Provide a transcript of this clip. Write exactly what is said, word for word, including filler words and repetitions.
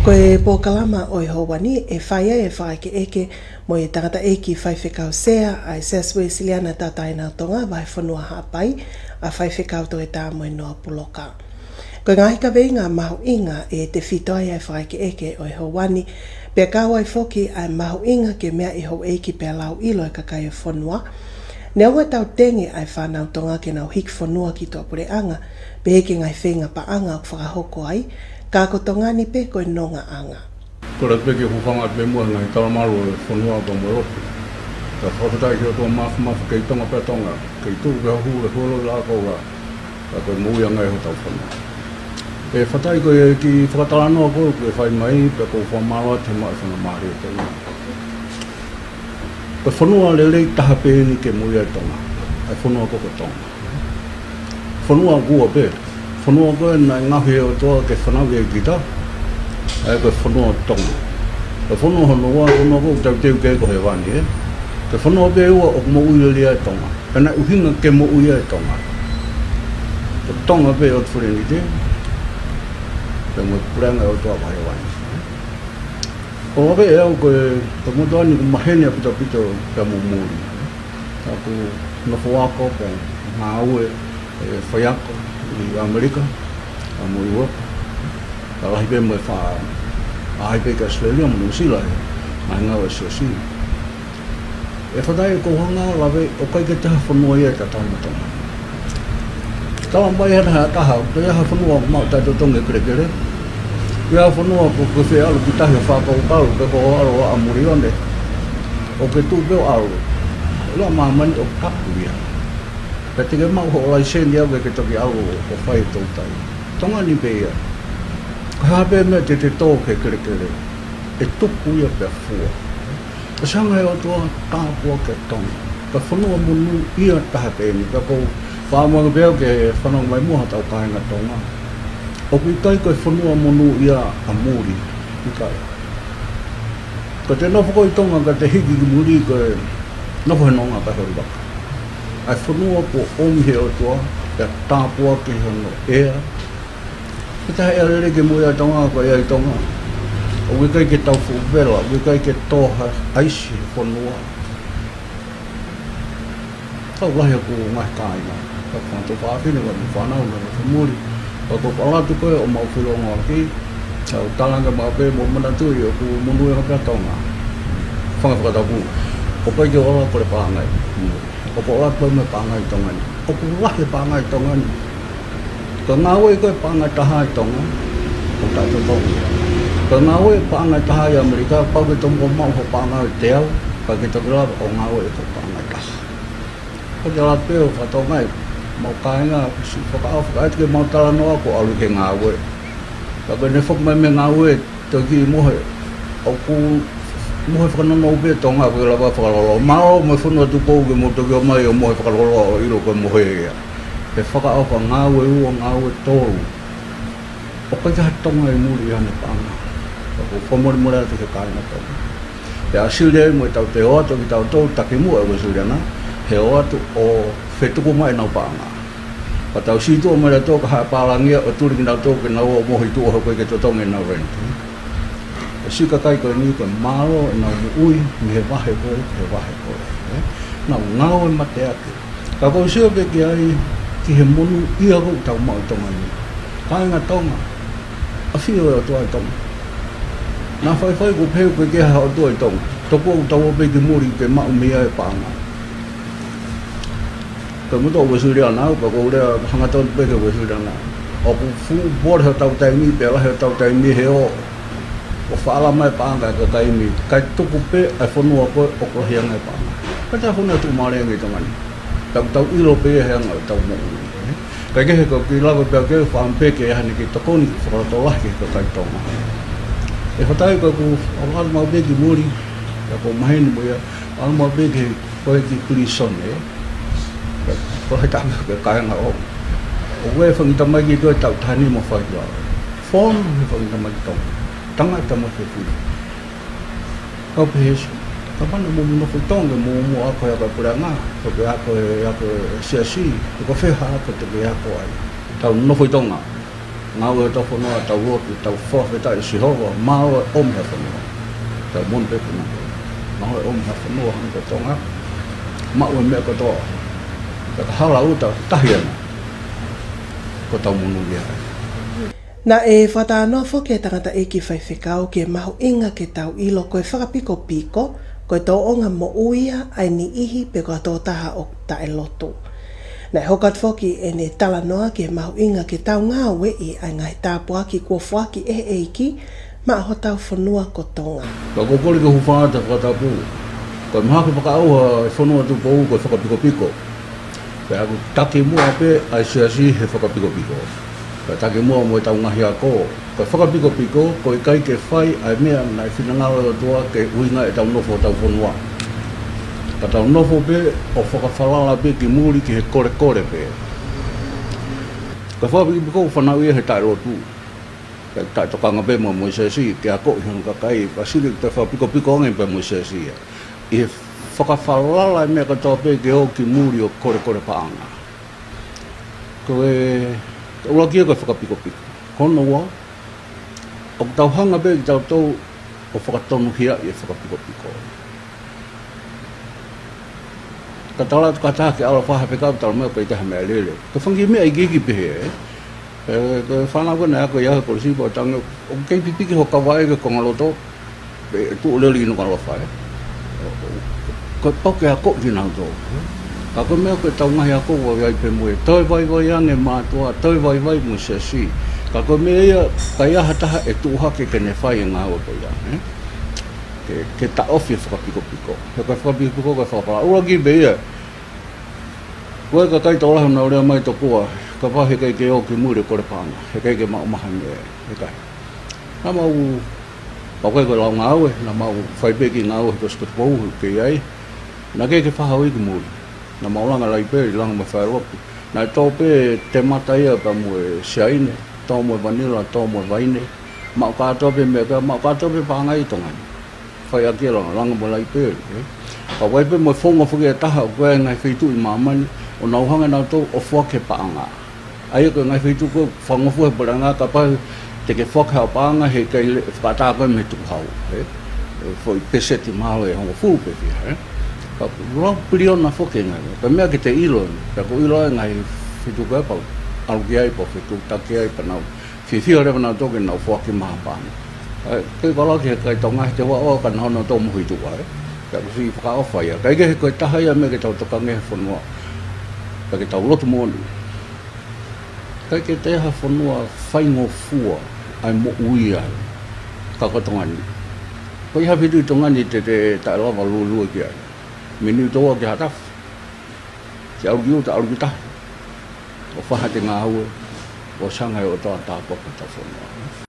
Ko e polokalama ʻo e houa ni ʻe fai ai e fakaʻekeʻeke mo e tangataʻeiki faifekau sea ʻa e Siasi Uēsiliana Tauʻatāina ʻo Tonga, Vahefonua Haʻapai, ʻa Faifekau Toketā Moenoa Puloka. Ko e ngaahi kaveinga mahuʻinga ʻe tefito ai ʻa e fakaʻekeʻeke ʻo e houa ni, pea kau ai foki ʻa e mahuʻinga ke meaʻi houʻeiki pea lau ʻilo e kakai ʻo e fonua. Neongo ʻetau tenge ʻa e fānau Tonga ke nau hiki fonua ki tuʻapuleʻanga, pehē ki he ngaahi feinga paʻanga ʻoku fakahoko ai, ka ko Tonga ni pē ko e nongaʻanga. Kole pē ke u hūfanga pē muʻa he ngaahi talamalu ʻo e fonua pea mo e lotu. Ka fakafetaʻi ki he ʻOtua Māfimafi, kei Tonga pē ʻa Tonga, kei tuʻu pē ʻa Hū, ʻe hū ʻa Koula, ka ko e moʻui ange ʻo hotau fonua. ʻE fakaʻi ko e kiʻi fakatalanoa ko ē kuo fai mai, pea ʻoku ou fakamālō atu he maʻu e faingamālie ko eni. Ko e fonua lelei taha pē eni ke moʻui ai Tonga. ʻA e fonua ko ē ko Tonga. Fonua ʻoku ua pē. Fonua ko ē naʻe ngaohi ʻe he ʻOtua ke fanauʻi ai kita. ʻA ia ko e fonua ʻo Tonga. Ko e fonua hono ua, fonua ko ē ʻoku tau teu ki ai ko Hēvani, ē. Ko e fonua pē ʻe ua ʻoku moʻui lelei ai Tonga. Pea naʻe ʻuhinga ke moʻui ai Tonga. Ko Tonga pē ʻOtu Felenite. Pea mo e puleʻanga ʻo e ʻOtua ʻa Hēvani. ʻOku ou ʻave ʻe au ko e, ko e motuʻa ni ʻoku maheni ʻaupito pea mo muli. Ka ʻoku nofo ako pea ngāue e faiako ʻi ʻAmelika, ʻa mo ʻIulope. Ka lahi pē mo e fa-, ʻaʻahi pē ki ʻAositelēlia mo Nuʻusila he ngaahi ngāue ʻa e Siasi. ʻE fakaʻi ko e hanga ʻo lave ʻoku ʻikai ke toe ha fonua ia ʻe tatau mo Tonga. Tala mai hana ha taha, ʻoku ʻi ai ha fonua ʻoku maʻu taʻetotongi e kelekele. ʻOku ʻi ai ha fonua ʻoku ke fie ʻalu ki tahi ʻo fakakaukau, pe ko hoʻo ʻalu ʻo ʻaʻa muli ʻo ne. ʻOku ke tuʻu pē ʻo ʻalu. ʻIlo ʻa māmani ʻoku tapu ia. Pea te ke maʻu hoʻo laiseni ʻo ke toki ʻalu ʻo fai e toutai. Tonga ni pē ia. Ko e hā pē meʻa te te tō ki he kelekele, ʻe tuku ia pea fua. Ko e hanga ʻe he ʻOtua ʻo tāpuakiʻi ʻa Tonga. Ko e fonua monūʻia taha pē eni, pea ʻoku ou fakaʻamu ange pē au ki he fanongo mai muʻa hotau kāinga Tonga. ʻOku ʻikai ko e fonua monūʻia ʻa muli, ʻikai. Ka te nofo koe ʻi Tonga ka te hiki ki muli ko e nofo he nonga kae holi vaka. ʻA e fonua kuo ʻomi ʻe he ʻOtua, pea tāpuakiʻi hono ʻea, Ko e taha ʻea lelei ke moʻui ai Tonga, ko e ʻea ʻi Tonga. ʻOku ʻikai ke tau fuʻu vela, ʻoku ʻikai ke tō ha ʻaisi he fonua. Tau lahi ʻeku ngaahi kāinga. Ka ko e tuofāfine, ko e fānau, mo e fāmili. Ka ko e ʻalu atu ko ē ʻo maʻu feʻiloaki, tau tala ange maʻu pē mo manatuʻi ʻoku monūʻia pē ʻa Tonga. Fanga fakatapu. ʻOku ʻikai ke ola ko e paʻanga ʻi muli. ʻOku ola ko e mo e paʻanga ʻi Tonga ni. ʻOku lahi e paʻanga ʻi Tonga ni. Ka ngāue ko e paʻanga ʻe taha ʻi Tonga, ʻoku taʻetotongi. Ka ngāue paʻanga ʻe taha ʻi ʻAmelika, pau ke tomuʻa maʻu hoʻo paʻanga ʻe teau, ka ke toki lava ʻo ngāue ko e paʻanga ʻe taha. Ko e ʻalu pē ʻo fakatonga ʻi, maʻu kāinga, siʻi fakaʻau fakaʻeiki ke mau talanoa ko e ʻalu ki he ngāue. Ka ko ʻene foki mai mei he ngāue, toki mohe, ʻoku mohe fakanono pē Tonga, ʻoku lava fakalolo. Mālō mo e fonua Tupou ke mou toki ō mai ʻo mohe fakalolo ʻo ʻilo ko e mohe ia. He fakaʻofa ngāue ua, ngāue tolu. ʻOku ʻikai ha Tonga ʻi muli ʻi haʻane paʻanga. ʻOku ou fakamolemole atu ki he kāinga Tonga. Pea ʻosi lea mo ʻetau toe ō atu kitautolu, taki muʻa e Uēsiliana, he ō atu ʻo fetuku mai ʻenau paʻanga. Ka tau sītuʻa mai ʻa e ʻOtua ka haʻu e pālangi ʻo tuli kinautolu ke nau ō ʻo mohe ʻi tuʻa he ʻoku ʻikai ke totongi ʻenau rent. Ko e siʻi kakai ko eni ko e mālō ʻenau moʻui mei he vahe ko ē ki he vahe ko ē. Ē? Nau ngāue mateaki. Ka ʻoku ou sio pē ki ai ki he monūʻia ʻoku tau maʻu ʻi Tonga ni. Kāinga Tonga, ʻafio e ʻOtua ʻi Tonga. Naʻa faifai ʻoku pehē ʻoku ʻikai ha ʻOtua ʻi Tonga. Tokua ʻoku tau ō pē ki muli ke maʻu mei ai e paʻanga. Ko e motuʻa Uēsiliana au, pea ʻoku ou lea hangatonu pē ki he Uēsiliana. ʻOku fuʻu pole hotau taimi, pea lahi hotau taimi he ō ʻo faʻala mai e paʻanga ʻa e kakai ni, kae tuku pē ʻa e fonua ko ē ʻoku lahi ange e paʻanga. Ko e taha e fonua tuʻumālie ange ʻi Tonga ni. Tau, tau ʻilo pē ia he anga ʻetau moʻui. Kae kehe ko e kiʻi lave pē au ke fakaʻamu pē ke ʻi ai haʻane kiʻi tokoni fakalotolahi ki he kakai Tonga. ʻE fakaʻi ko ʻeku ʻalu atu maʻu pē ki muli, pea ʻoku maheni mo ia, ʻalu maʻu pē ki he, ko e kiʻi pilīsone, ē. Ko e taha e kāinga ʻo. ʻOku ʻi ai e fanga kiʻi tamaiki ko ē taʻu taha nima mo e fā ua. Fonu he fanga kiʻi tamaiki Tonga. Tangata mo e fefine. Kau pehē ʻe Sīsū, kapau naʻa mou nofo ʻi Tonga, mou, mou ako he ako ʻa e puleʻanga, pe ko e ako he ako ʻa e siasi, pe ko fē ha ako te ke ako ai. Tau nofo ʻi Tonga. Ngāue ʻetau fonua, tau lotu, tau fakafetaʻi Sihova, maʻu e ʻomi ʻa e fonua. Tau moʻoni pē puna. Maʻu e ʻomi ʻa e fonua, hangē ko Tonga. Maʻu e meʻa kotoa. Pea ka hala ʻuta, tahi ʻena. Ko ʻetau monūʻia. Naʻe fakatalanoa foki e tangataʻeiki faifekau ki he mahuʻinga ke tau ʻilo ko e fakapikopiko, ko e tōʻonga moʻui ia ʻa e niʻihi pe ko ha tokotaha ʻoku taʻelotu. Naʻe hoko atu foki ʻene talanoa ki he mahuʻinga ke tau ngāueʻi ʻa e ngaahi tāpuaki kuo foaki ʻe he ʻEiki maʻa hotau fonua ko Tonga. Ka ko e kole ke u hūfanga atu he fakatapu. Ko e mahaki fakaʻauha e fonua Tupou ko e fakapikopiko. Pea ʻoku takimuʻa pē ʻa e siasi he fakapikopiko. Pea takimuʻa mo ʻetau ngaahi ako. Ko e fakapikopiko, ko e ʻikai ke fai ʻa e meʻa naʻe finangalo e ʻOtua ke ʻuhinga ʻetau nofo hotau fonua. Ka tau nofo pē ʻo fakafalala pē ki muli ki he kolekole pē. Ko e fakapikopiko ʻoku fanauʻi ia he taʻelotu. Pea taʻetokanga pē mo Moisesi, ke akoʻi hono kakai, pea sili ke fakapikopiko ange pē Moisesi ia. ʻI he fakafalala e meʻa kotoa pē ke ō ki muli ʻo kolekole paʻanga. Ko e, ko e ʻuluaki ia ko e fakapikopiko. Ko hono ua, ʻoku tau hanga pē kitautolu ʻo fakatonuhiaʻi e fakapikopiko. Ka tala atu kātaki ʻalu ʻo fai ha fekau, talamai ʻoku ʻikai ha meʻalele. Ko e fanga kiʻi meʻa ikiiki pehē, ē? Ē, ko e fānau ko ē naʻe ako ʻi he kolisi pea u tangi, ʻoku kei pipiki hoʻo kava ʻi he kongaloto, ʻe tuʻu lelei ʻi he nukalofa, ē. Ko e pau ke akoʻi kinautolu. Ka ko e meʻa ko ʻetau ngaahi ako ʻoku ʻi ai pē mo e toe vaivai ange mātuʻa, toe vaivai mo e siasi. Ka ko e meʻa ia, ʻikai ha taha ʻe tuʻu hake ke ne fai e ngāue ko ia, ē. Ke, ke taʻofi e fakapikopiko. He ko e fakapikopiko ko e fakapalala. ʻUluaki pē ia. Ko e kakai tokolahi ʻoku nau lea mai tokua, kapau heʻikai ke ō ki muli e kole paʻanga, heʻikai ke maʻu mai ha meʻa, heʻikai. Naʻa mau, pau ko e lau ngāue, naʻa mau fai pē kiʻi ngāue he Kolisi ko Tupou, kei ai. Naʻe ʻikai ke fakahā ia ki muli. Naʻa mau langa laipeli, langa mo e failotu. Naʻe tō pē temata ia pea mo e siaine, tō mo e vanila, tō mo e vaine. Maʻu kātoa pē meʻa, pea maʻu kātoa pē paʻanga ʻi Tonga ni. Fai ʻaki e langa, langa mo e laipeli, ē. Ka ʻoku ʻi ai pē mo e founga foki ʻe taha, ʻoku ʻi ai e ngaahi feituʻu ʻi māmani, ʻoku nau hanga nautolu ʻo foaki e paʻanga. ʻA ia ko e ngaahi feituʻu ko ē fakangofua he puleʻanga, kapau te ke foaki haʻo paʻanga heʻikai le-, fakaʻatā koe mei he tukuhau, ē. E foʻi peseti mahalo ʻe hongofulu pe fiha, ē. Ka lau piliona foki e ngaahi, ko e meʻa ke te ʻilo, pea ʻoku ʻilo e ngaahi feituʻu ko ē pau, ʻalu ki ai pea fetuʻutaki ai pea nau fiefia leva nautolu ke nau foaki mai ha paʻanga. ʻE, ke kala ki he kakai Tonga he te vaʻo ka naʻa nau tō mohi tuʻa, ē. Pea ʻoku siʻi fakaʻofa ia. Kae kehe ko e taha ia meʻa ke tau tokanga he fonua. Pea ke tau lotu moʻoni. ʻIkai ke toe ha fonua faingofua ʻa e moʻui ai. Ka ko Tonga ni. Ko e hā e feituʻu ʻi Tonga ni te te taʻelava lūlū ki ai. Mei Niutōua ki Haʻatafu. Ke ʻalu ki ʻuta, ʻalu ki tahi. ʻO fai haʻate ngāue, ʻo ʻosi hanga ʻe he ʻOtua ʻo tāpuakiʻi hotau fonua.